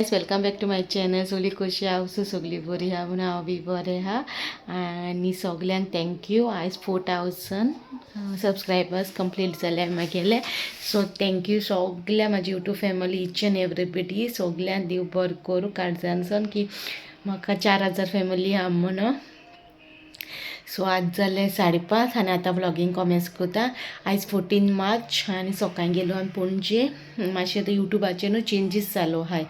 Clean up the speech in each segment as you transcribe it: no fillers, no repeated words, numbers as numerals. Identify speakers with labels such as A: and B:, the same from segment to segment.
A: Welcome back to my channel. सगळी कशी आहा? सगळी बरी आहा म्हणून हांव बी बरें आहा. आनी सगल्यांक thank you. आयज 4000 सबस्क्रायबर्स कंप्लीट जाले म्हागेले. सो thank you सगल्या म्हाजी YouTube family, each and everybody. सगल्यांक देव बरें करूं काळजानसून की म्हाका 4000 फॅमिली आहा म्हणून. सो आज जाले 5:30 आनी आतां व्लॉगींग कॉमेन्स करता. आयज 14 मार्च आनी सकाळी गेलो आमी पणजे. मातशें आतां युट्यूबाचेर न्हू चेंजीस जालो आहाय,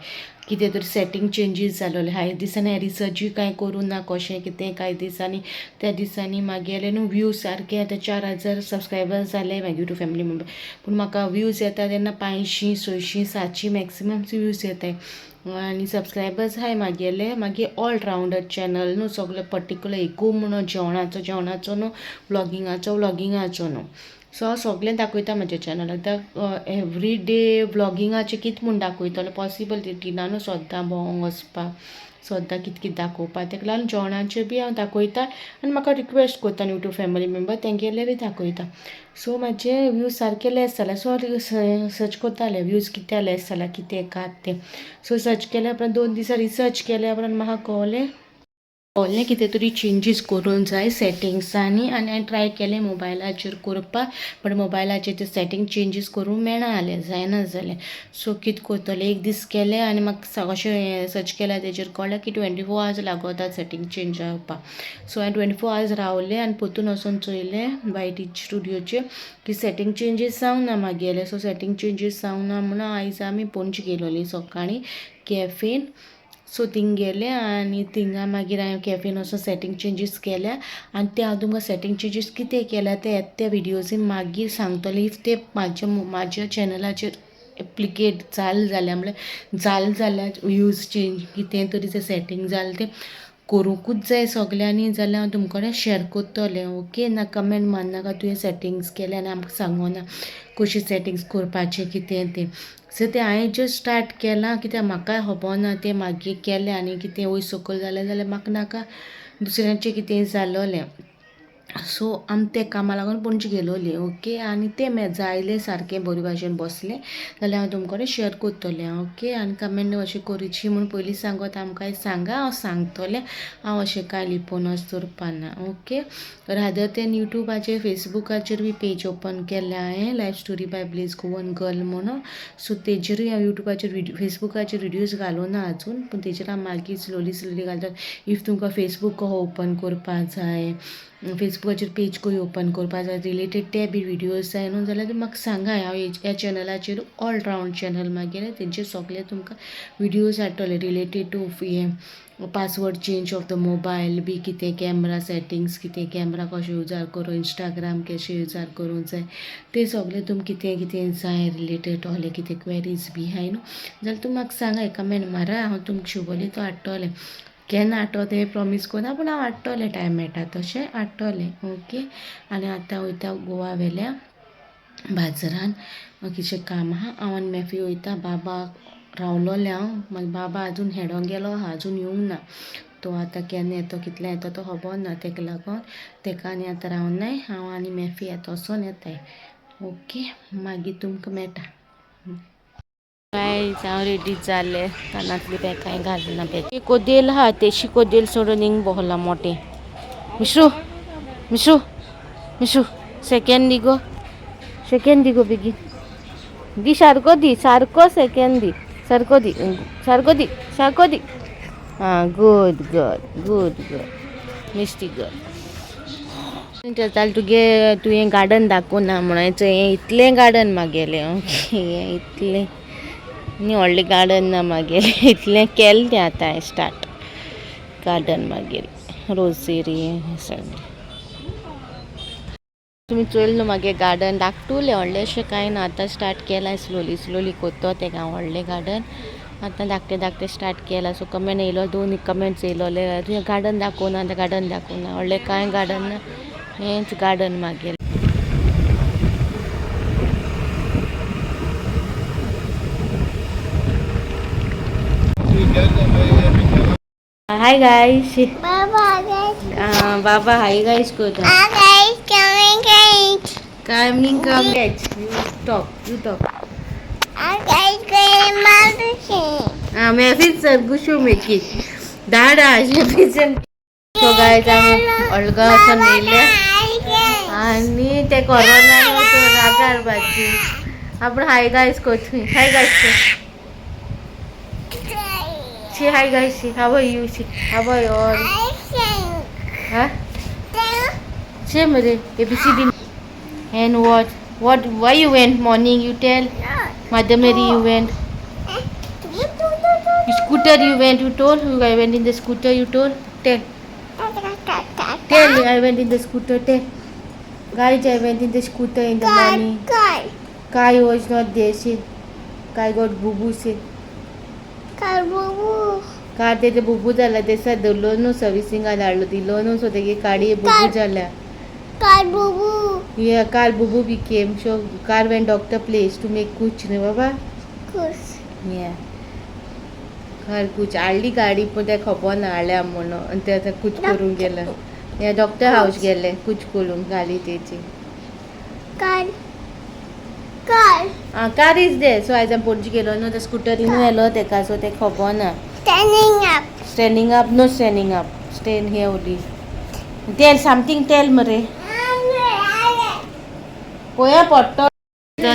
A: कितें तरी सेटींग चेंजीस जालोले आहाय. दिसांनी हांवें रिसर्चूय कांय करूं ना कशें कितें कांय दिसांनी. त्या दिसांनी मागेले न्हू व्यूज सारके. आतां 4000 सबस्क्रायबर्स जाले मागीर युट्यूब फॅमिली मेंबर, पूण म्हाका व्यूज येता तेन्ना 500, 600, 700 मॅक्सिमम व्यूज येताय आनी सबस्क्रायबर्स आहाय मागेले. मागीर ऑल रावंडर चॅनल न्हू, सगळे पर्टिक्युलर एकू म्हणून जेवणाचो जेवणाचो न्हू, व्लॉगिंगाचो व्लॉगिंगाचो न्हू. सो हांव सगळें दाखयता म्हाज्या चॅनलार. आतां एवरी डे व्लॉगिंगाचें कितें म्हूण दाखयतलें? पॉसिबल ना न्हू सद्दां भोंवंक वचपाक, सद्दां कितें कितें दाखोवपाक. तेका लागून जेवणाचें बी हांव दाखयता आनी म्हाका रिक्वेस्ट करता यूट्यूब फॅमिली मेंबर तेंगेले बी दाखयता. सो म्हाजे व्यूज सारके लेस जाल्या. सो हांव सर्च करतालें व्यूज कित्याक लेस जाला, कितें कात तें. सो सर्च केल्या उपरांत, 2 दिसां रिसर्च केल्या उपरांत म्हाका कळ्ळें कळ्ळें कितें तरी चेंजीस करूंक जाय सेटिंग्सांनी. आनी हांवें ट्राय केलें मोबायलाचेर करपाक, बट मोबायलाचेर ते सेटींग चेंजीस करूंक मेळना जालें, जायना जालें. सो कितें करतलें? एक दीस केलें आनी म्हाका अशें सर्च केलें, तेजेर कळ्ळें की 24 आवर्स लागता सेटींग चेंज जावपाक. सो हांवें 24 आवर्स रावलें आनी परतून वचोन चोयलें वायटी स्टुडियोचेर की सेटींग चेंजीस जावंक ना मागेलें. सो सेटींग चेंजीस जावंक ना म्हणून आयज आमी पणजे गेलोलीं सकाळीं कॅफेन. सो थिंग गेले आनी थिंगा मागीर हांवें कॅफेन वचोन सेटींग चेंजीस केल्या आनी ते हांव तुमकां सेटींग चेंजीस कितें केल्या ते येता त्या विडियोजीन मागीर सांगतलें. If ते म्हाज्या चॅनलाचेर एप्लिकेट जालें जाल्यार, म्हणल्यार जालें जाल्यार व्यूज चेंज कितें तरी तें सेटींग जालें तें करूंकूच जाय सगल्यांनी जाल्यार हांव तुमकां कडेन शेअर करतलें. ओके ना? कमेंट मारनाका तुवें सेटिंग्स केलें आनी आमकां सांगोना कशी सेटिंग्स करपाचें कितें तें. सो तें हांवें जस्ट स्टार्ट केलां कित्याक म्हाकाय खबर ना. तें मागीर केलें आनी कितें वयर सकयल जालें जाल्यार म्हाका नाका दुसऱ्यांचें कितें जालोलें. सो आमी ते कामा लागून पणजे गेलोलीं. ओके, आनी तें जायलें सारकें बरे भाशेन बसलें जाल्यार हांव तुमकां कडेन शेअर करतलें. ओके, आनी कमेंट अशें करूची म्हूण पयलीं सांगत आमकां सांगा, हांव सांगतलें. हांव अशें कांय लिपोवन दवरपा ना. ओके, रादर देन युट्यूबाचेर, फेसबुकाचेर बी पेज ओपन केल्या हांवें, life story by Bliss Goan girl म्हणून. सो तेजेरूय हांव युट्यूबाचेर विडियो, फेसबुकाचेर विडियोज घालूं ना अजून, पूण तेजेर हांव मागीर स्लोली स्लोली घालता. If तुमकां फेसबूक ओपन करपा जाय, फेसबुकाचेर पेज खंय ओपन करपा जाय, रिलेटेड ते बी विडियोज जाय न्हू जाल्यार तुमी म्हाका सांगा. हांव ह्या चॅनलाचेर, ऑल रावंड चॅनल मागीर तेंचे सगळे तुमकां विडियोज हाडटले रिलेटेड टू हें password change of the mobile बी कितें, कॅमरा सेटिंग्स कितें, कॅमरा कशें युजार करूं, इंस्टाग्राम कशें युजार करूंक जाय, ते सगळें तुमकां कितें कितें जाय रिलेटेड आहले, कितें क्वेरीज बी आहाय न्हू जाल्यार तुमी म्हाका सांगा, कमेंट मारा. हांव तुमकां शुवरली तो हाडटलें. केन्ना हाडटलो तें प्रोमीस करना, पूण हांव हाडटलें, टायम मेळटा तशें हाडटलें. ओके, आनी आतां वयता गोवा वेल्या बाजारान, कितें काम आहा. हांव आनी मॅफी वयता. बाबा रावलोलें हांव, मागीर बाबा अजून हेडोंक गेलो आहा, अजून येवंक ना तो. आतां केन्ना येतो, कितले येतो तो खबर ना. तेका लागून तेका आनी आतां रावनाय. हांव आनी मॅफी येता वचोन येताय. ओके, मागीर तुमकां मेळटा. गायज, हांव रेडी जालें. कानांतली बॅग कांय घालना. बॅग कोदेल आहा, तेशी कोदेल सोडून हिंग बसलां मोटें. मिश्रू, मिश्रू, मिश्रू, सेकेंड दी गो, सेकेंड दी गो, बेगीन दी, सारको दी, सारको सेकेंड दी, सारको दी, सारको दी, सारको दी. आं, good girl, good girl, Misty girl. जाल्यार तुगे तुवें गार्डन दाखोवना म्हणून हें इतलें गार्डन मागेलें. ओके, हें इतलें न्ही, व्हडलें गार्डन ना मागेलें, इतलें केलें तें. आतां स्टार्ट गार्डन मागीर रोजरी सगळें तुमी चोयलें न्हू. मागीर गार्डन धाकटुलें, व्हडलें अशें कांय ना. आतां स्टार्ट केलां, स्लोली स्लोली कोत्तो तेका व्हडलें गार्डन. आतां धाकटें धाकटें स्टार्ट केलां. सो कमेंट येयलो, दोन कमेंट्स येयलोले, तुवें गार्डन दाखोवना, गार्डन दाखोवना. व्हडलें कांय गार्डन ना, हेंच garden मागेलें. Hi guys.
B: Bye guys.
A: Baba hi guys करता.
B: Hi guys, coming guys.
A: Coming, come guys. You talk, you talk.
B: Hi guys, going mountain.
A: हा मेफीच गुशू मेकी धाडा शेफीचन. सो गायज आमी अळगांव वचोन येयले आनी ते कोरोना रागार भाजी आपण. हाय गायज को, थंय hi guys co. Say hi guys, say how are you, say how are you all. Huh? Say mere ABCD and what why you went morning, you tell Mother Mary you went scooter, you went, you told you I went in the scooter, you told, tell, tell I went in the scooter, tell guys I went in the scooter in the morning. Kai was not there, say Kai got boo boo, say car तेजे बुबू जाला ते दवरलो न्हू सर्विसिंगा धाडलो दिलो न्हू, so तेगे गाडी बुबू जाल्या. Yeah, car boo became so car went doctor place to make कुछ न्हू बाबा. Yeah. कार कुछ हाडली गाडी पूण तें खबर ना हाडल्या म्हणून आनी ते आतां कुछ करूंक गेला. या डॉक्टर हावस गेले कुछ करूंक गाडी तेची. आं, कार is they. सो आयज आमी पणजे गेलो न्हू, ते स्कुटरीनू व्हेलो तेका, सो तें खबर ना. Standing up, no standing up, stand here only. Tell something, tell मरे. पळया पडटो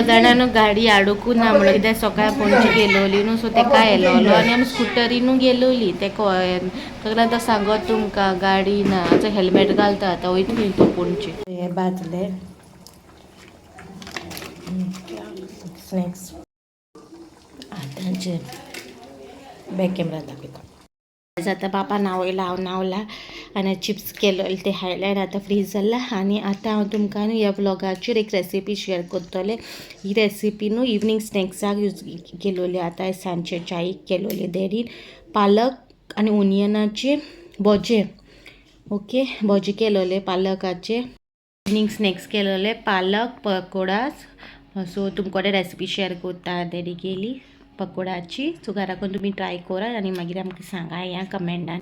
A: जाणा न्हू गाडी हाडूंक ना म्हणून कित्याक सकाळी पणजे गेलोली न्हू, सो तेका येलोलो आनी आमी स्कुटरीनू गेलोली. ते कळ्ळें सगळें. आतां सांगत तुमकां गाडी ना, आतां हेल्मेट घालता, आतां वयता खंय तो पणजे. हे भाजले स्नॅक्स. आतांचे बॅक कॅमेरा दाखयता. आतां बाबा न्हांवयला, हांव न्हांवला आनी चिप्स केलोले ते खायले आनी आतां फ्री जाला. आनी आतां हांव तुमकां न्हू ह्या व्लॉगाचेर एक रेसिपी शेअर करतलें. ही रेसिपी न्हू इवनींग स्नॅक्साक यूज केलोली. आतां सांजचे चायेक केलोली डॅडीन पालक आनी ओनियनाचे भजे. ओके, भजे केलोले पालकाचे. इवनींग स्नॅक्स केलोले पालक पकोडास. सो तुमकां रेसिपी शेअर करता डॅडी केली पकोडाची. सो घरा कडेन तुमी ट्राय करात आनी मागीर आमकां सांगा ह्या कमेंटान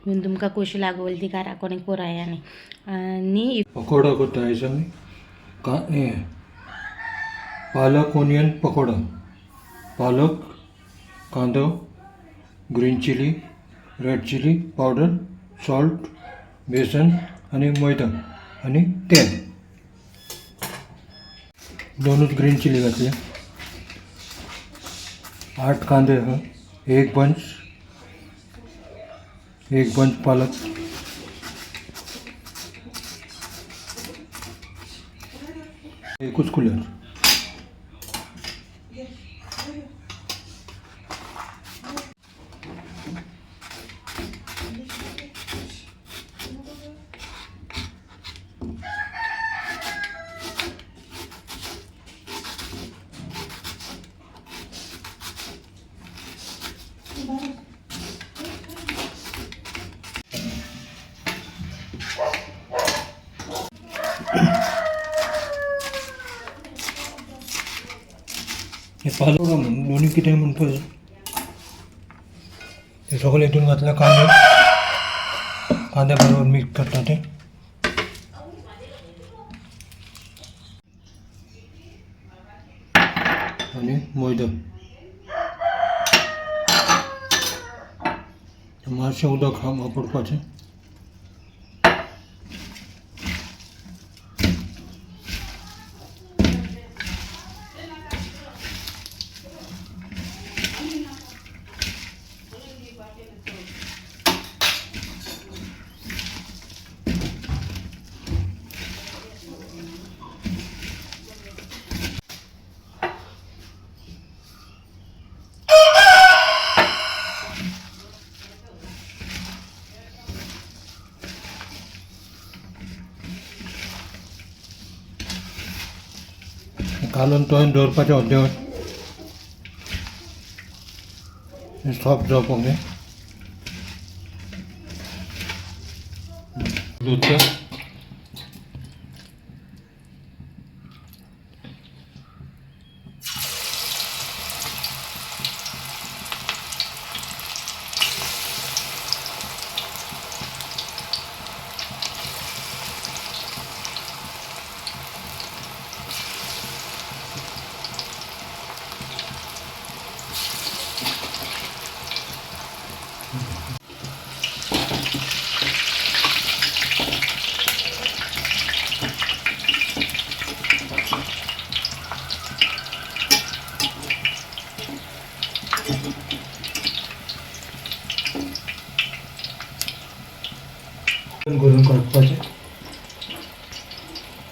A: येवन तुमकां कशी लागवली ती घरा कडेन कराय. आनी आनी
C: पकोडा करता आयज आमी का हें पालक ओनियन पकोडा. पालक, कांदो, green chilli, red chilli powder, salt, बेसन आनी मैदा आनी तेल. दोनूच ग्रीन चिली घातले. 8 कांदे आहा, एक बंच, एक बंच पालक. एकूच कुलेर. हे पालक म्हणून दोन्ही कितें म्हण पळय, हे सगळें हितून घातल्या. कांदे कांद्या बरोबर मिक्स करता ते. आनी मैदा, मातशें उदक वापरपाचें. घालून तोयन दवरपाचें अर्दें सॉफ्ट जावपाक जाय. दूद. करून काडपाचें,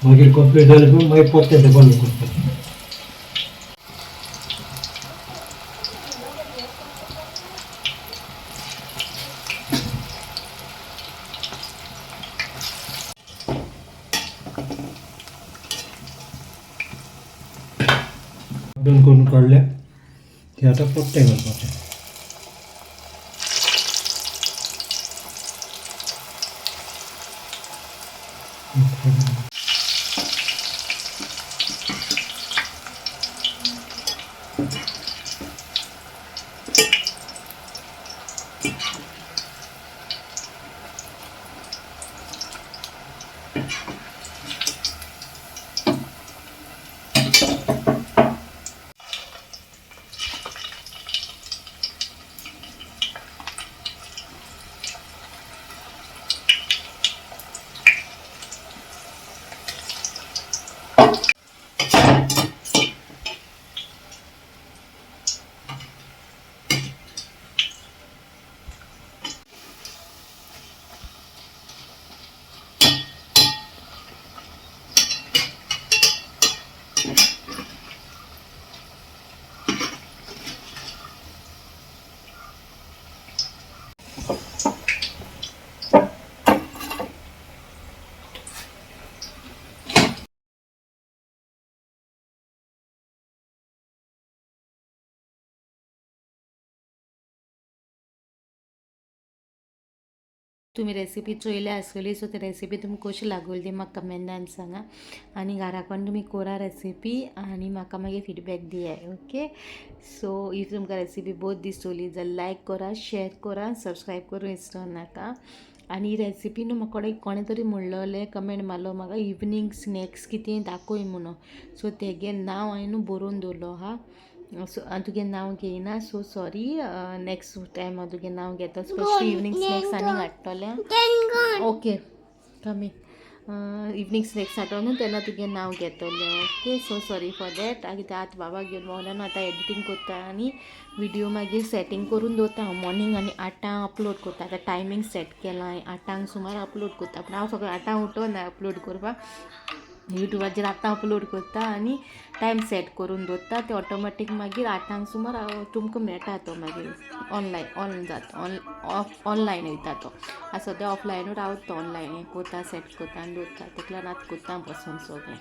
C: मागीर कंप्लीट जालें पूण मागीर परतें डबल करपाचें. दोन करून काडले ते आतां परतें घालपाचें.
A: तुमी रेसिपी चोयल्या आसतली. सो ती रेसिपी तुमकां कशी लागोली ती म्हाका कमेंटान सांगा आनी घराकून तुमी कोरा रेसिपी आनी म्हाका मागीर फिडबॅक दियाय. ओके, सो if तुमकां रेसिपी बोत दिसतली जाल्यार लायक करा, शेअर करा, सबस्क्रायब करूं विसरो नाका. आनी ही रेसिपी न्हू म्हाका कोणें तरी म्हणलोलें, कमेंट मारलो म्हाका इवनींग स्नॅक्स कितें दाखय म्हणून. सो तेगे नांव हांवें न्हू बरोवन दवरलो आहा. सो हांव तुगे नांव घेयना, सो सॉरी. नेक्स्ट टायम हांव तुगे नांव घेता. स्पेशली इवनींग स्नॅक्स आनी हाडटलें. ओके, कमी इवनींग स्नॅक्स हाडटलो न्हू तेन्ना तुगे नांव घेतलें. Okay, so sorry for that. कित्याक आतां बाबा घेवन भोंवला न्हू, आतां एडिटींग करता आनी विडियो मागीर सेटींग करून दवरता हांव. मॉर्निंग आनी 8 अपलोड करता. आतां टायमींग सेट केलां हांवें, 8 सुमार अपलोड करता. पूण हांव सगळें 8 उठोना अपलोड करपाक. युट्यूबाचेर आतां अपलोड करता आनी टायम सेट करून दवरता. ते ऑटोमॅटीक मागीर 8 सुमार तुमकां मेळटा तो. मागीर ऑनलायन ऑन जाता, ऑन ऑफ ऑनलायन वयता तो. आतां सद्या ऑफलायनूच रावता तो. ऑनलायन हें करता, सेट करता आनी दवरता. तेका लागून आतां करता बसून सगळें.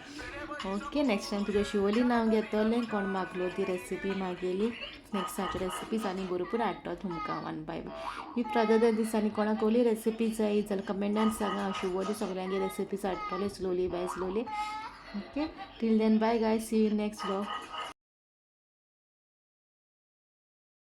A: ओके, नेक्स्ट टायम तुगे शिवोली नांव घेतलें. कोण मागलो ती रेसिपी मागेली. स्नॅक्साची रेसिपीज आनी भरपूर हाडटलो तुमकां one by one. If rather दिसांनी कोणाक कसली रेसिपी जाय जाल्यार कमेंटान सांगा. हांव शिवोली सगळ्यांगे रेसिपीज हाडटलें slowly by slowly. Okay, till then, bye guys, see you next vlog.